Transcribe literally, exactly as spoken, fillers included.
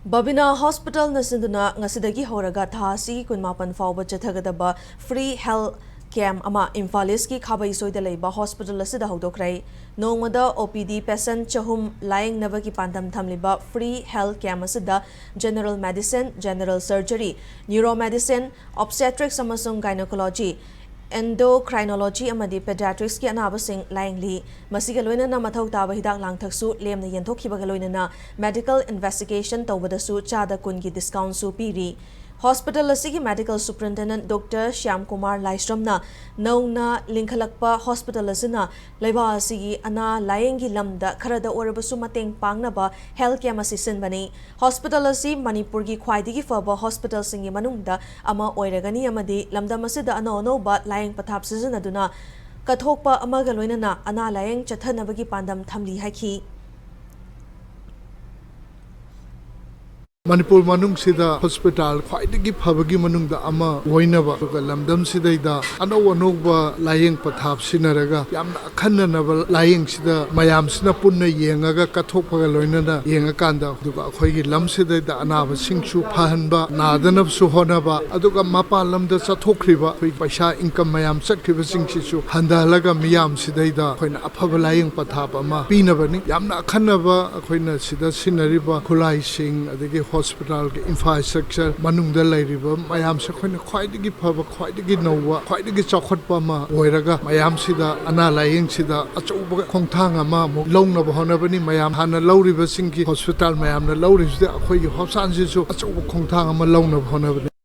ꯕꯕꯤꯅꯥ ꯍꯣꯁꯄꯤꯇꯥꯜꯅ ꯁꯤꯟꯗꯨꯅ ꯉꯁꯤꯗꯒꯤ ꯍꯧꯔꯒ ꯊꯥ ꯑꯁꯤꯒꯤ ꯀꯨꯟꯃꯥꯄꯟ ꯐꯥꯎꯕ ꯆꯠꯊꯒꯗꯕ ꯐ꯭ꯔꯤ ꯍꯦꯜꯊ ꯀꯦꯝꯞ ꯑꯃ ꯏꯝꯐꯥꯜ ꯏꯁꯀꯤ ꯈꯥꯕꯩ ꯁꯣꯏꯗ ꯂꯩꯕ ꯍꯣꯁꯄꯤꯇꯥꯜ ꯑꯁꯤꯗ ꯍꯧꯗꯣꯛꯈ꯭ꯔꯦ꯫ ꯅꯣꯡꯃꯗ ꯑꯣ ꯄꯤ ꯗꯤ ꯄꯦꯁꯦꯟꯠ ꯆꯍꯨꯝ ꯂꯥꯌꯦꯡꯅꯕꯒꯤ ꯄꯥꯟꯗꯝ ꯊꯝꯂꯤꯕ ꯐ꯭ꯔꯤ ꯍꯦꯜꯊ ꯀꯦꯝꯞ ꯑꯁꯤꯗ general medicine, general surgery, neuro medicine, obstetrics ꯑꯃꯁꯨꯡ ꯒꯥꯏꯅꯣꯀꯣꯂꯣꯖꯤ, ꯑꯦꯟꯗꯣꯀ꯭ꯔꯥꯏꯅꯣꯂꯣꯖꯤ ꯑꯃꯗꯤ ꯄꯦꯗꯤꯌꯥꯇ꯭ꯔꯤꯛꯁꯀꯤ ꯑꯅꯥꯕꯁꯤꯡ ꯂꯥꯌꯦꯡꯂꯤ꯫ ꯃꯁꯤꯒ ꯂꯣꯏꯅꯅ ꯃꯊꯧ ꯇꯥꯕ ꯍꯤꯗꯥꯛ ꯂꯥꯡꯊꯛꯁꯨ ꯂꯦꯝꯅ ꯌꯦꯟꯊꯣꯛꯈꯤꯕꯒ ꯂꯣꯏꯅꯅ ꯃꯦꯗꯤꯀꯦꯜ ꯏꯟꯚꯦꯁꯇꯤꯒꯦꯁꯟ ꯇꯧꯕꯗꯁꯨ ꯆꯥꯗ ꯀꯨꯟꯒꯤ ꯗꯤꯁꯀꯥꯎꯟꯠꯁꯨ ꯄꯤꯔꯤ꯫ ꯍꯣꯁꯄꯤꯇꯥꯜ ꯑꯁꯤꯒꯤ ꯃꯦꯗꯤꯀꯦꯜ ꯁꯨꯄ꯭ꯔꯤꯟꯇꯦꯟꯗꯦꯟꯠ ꯗꯣꯛꯇꯔ ꯁ꯭ꯌꯥꯝ ꯀꯨꯃꯥꯔ ꯂꯥꯏꯁ꯭ꯔꯝꯅ ꯅꯧꯅ ꯂꯤꯡꯈꯠꯂꯛꯄ ꯍꯣꯁꯄꯤꯇꯥꯜ ꯑꯁꯤꯅ ꯂꯩꯕꯥꯛ ꯑꯁꯤꯒꯤ ꯑꯅꯥ ꯂꯥꯌꯦꯡꯒꯤ ꯂꯝꯗ ꯈꯔꯗ ꯑꯣꯏꯔꯕꯁꯨ ꯃꯇꯦꯡ ꯄꯥꯡꯅꯕ ꯍꯦꯜꯊ ꯀꯦꯝꯞ ꯑꯁꯤ ꯁꯤꯟꯕꯅꯤ꯫ ꯍꯣꯁꯄꯤꯇꯥꯜ ꯑꯁꯤ ꯃꯅꯤꯄꯨꯔꯒꯤ ꯈ꯭ꯋꯥꯏꯗꯒꯤ ꯐꯕ ꯍꯣꯁꯄꯤꯇꯥꯜꯁꯤꯡꯒꯤ ꯃꯅꯨꯡꯗ ꯑꯃ ꯑꯣꯏꯔꯒꯅꯤ ꯑꯃꯗꯤ ꯂꯝꯗꯝ ꯑꯁꯤꯗ ꯑꯅꯧ ꯑꯅꯧꯕ ꯂꯥꯌꯦꯡ ꯄꯊꯥꯞ ꯁꯤꯖꯤꯟꯅꯗꯨꯅ ꯀꯠꯊꯣꯛꯄ ꯑꯃꯒ ꯂꯣꯏꯅꯅ ꯑꯅꯥ ꯂꯥꯌꯦꯡ ꯆꯠꯊꯅꯕꯒꯤ ꯄꯥꯟꯗꯝ ꯊꯝꯂꯤ ꯍꯥꯏꯈꯤ꯫ ꯃꯅꯤꯄꯨꯔ ꯃꯅꯨꯡꯁꯤꯗ ꯍꯣꯁꯄꯤꯇꯥꯜ ꯈ꯭ꯋꯥꯏꯗꯒꯤ ꯐꯕꯒꯤ ꯃꯅꯨꯡꯗ ꯑꯃ ꯑꯣꯏꯅꯕ, ꯑꯗꯨꯒ ꯂꯝꯗꯝꯁꯤꯗꯩꯗ ꯑꯅꯧ ꯑꯅꯧꯕ ꯂꯥꯌꯦꯡ ꯄꯊꯥꯞ ꯁꯤꯟꯅꯔꯒ ꯌꯥꯝꯅ ꯑꯈꯟꯅꯅꯕ ꯂꯥꯌꯦꯡꯁꯤꯗ ꯃꯌꯥꯝꯁꯤꯅ ꯄꯨꯟꯅ ꯌꯦꯡꯉꯒ ꯀꯠꯊꯣꯛꯄꯒ ꯂꯣꯏꯅꯅ ꯌꯦꯡꯉꯀꯥꯟꯗ, ꯑꯗꯨꯒ ꯑꯩꯈꯣꯏꯒꯤ ꯂꯝꯁꯤꯗꯩꯗ ꯑꯅꯥꯕꯁꯤꯡꯁꯨ ꯐꯍꯟꯕ, ꯅꯥꯗꯅꯕꯁꯨ ꯍꯣꯠꯅꯕ, ꯑꯗꯨꯒ ꯃꯄꯥꯟ ꯂꯝꯗ ꯆꯠꯊꯣꯛꯈ꯭ꯔꯤꯕ ꯑꯩꯈꯣꯏ ꯄꯩꯁꯥ ꯏꯟꯀꯝ ꯃꯌꯥꯝ ꯆꯠꯈ꯭ꯔꯤꯕꯁꯤꯡꯁꯤꯁꯨ ꯍꯟꯊꯍꯜꯂꯒ ꯃꯤꯌꯥꯝꯁꯤꯗꯩꯗ ꯑꯩꯈꯣꯏꯅ ꯑꯐꯕ ꯂꯥꯌꯦꯡ ꯄꯊꯥꯞ ꯑꯃ ꯄꯤꯅꯕꯅꯤ꯫ ꯌꯥꯝꯅ ꯑꯈꯟꯅꯕ ꯑꯩꯈꯣꯏꯅ ꯁꯤꯗ ꯁꯤꯖꯤꯟꯅꯔꯤꯕ ꯈꯨꯠꯂꯥꯏꯁꯤꯡ, ꯑꯗꯒꯤ ꯍꯣꯁꯄꯤꯇꯥꯜꯒꯤ ꯏꯟꯐ꯭ꯔꯥꯁ꯭ꯇ꯭ꯔꯛꯆꯔ, ꯃꯅꯨꯡꯗ ꯂꯩꯔꯤꯕ ꯃꯌꯥꯝꯁꯦ ꯑꯩꯈꯣꯏꯅ ꯈ꯭ꯋꯥꯏꯗꯒꯤ ꯐꯕ, ꯈ꯭ꯋꯥꯏꯗꯒꯤ ꯅꯧꯕ, ꯈ꯭ꯋꯥꯏꯗꯒꯤ ꯆꯥꯎꯈꯠꯄ ꯑꯃ ꯑꯣꯏꯔꯒ ꯃꯌꯥꯝꯁꯤꯗ ꯑꯅꯥ ꯂꯥꯌꯦꯡꯁꯤꯗ ꯑꯆꯧꯕ ꯈꯣꯡꯊꯥꯡ ꯑꯃ ꯑꯃꯨꯛ ꯂꯧꯅꯕ ꯍꯣꯠꯅꯕꯅꯤ꯫ ꯃꯌꯥꯝ ꯍꯥꯟꯅ ꯂꯧꯔꯤꯕꯁꯤꯡꯒꯤ ꯍꯣꯁꯄꯤꯇꯥꯜ ꯃꯌꯥꯝꯅ ꯂꯧꯔꯤꯕꯁꯤꯗ ꯑꯩꯈꯣꯏꯒꯤ ꯍꯣꯁꯄꯤꯇꯥꯜꯁꯤꯁꯨ ꯑꯆꯧꯕ ꯈꯣꯡꯊꯥꯡ ꯑꯃ ꯂꯧꯅꯕ ꯍꯣꯠꯅꯕꯅꯤ꯫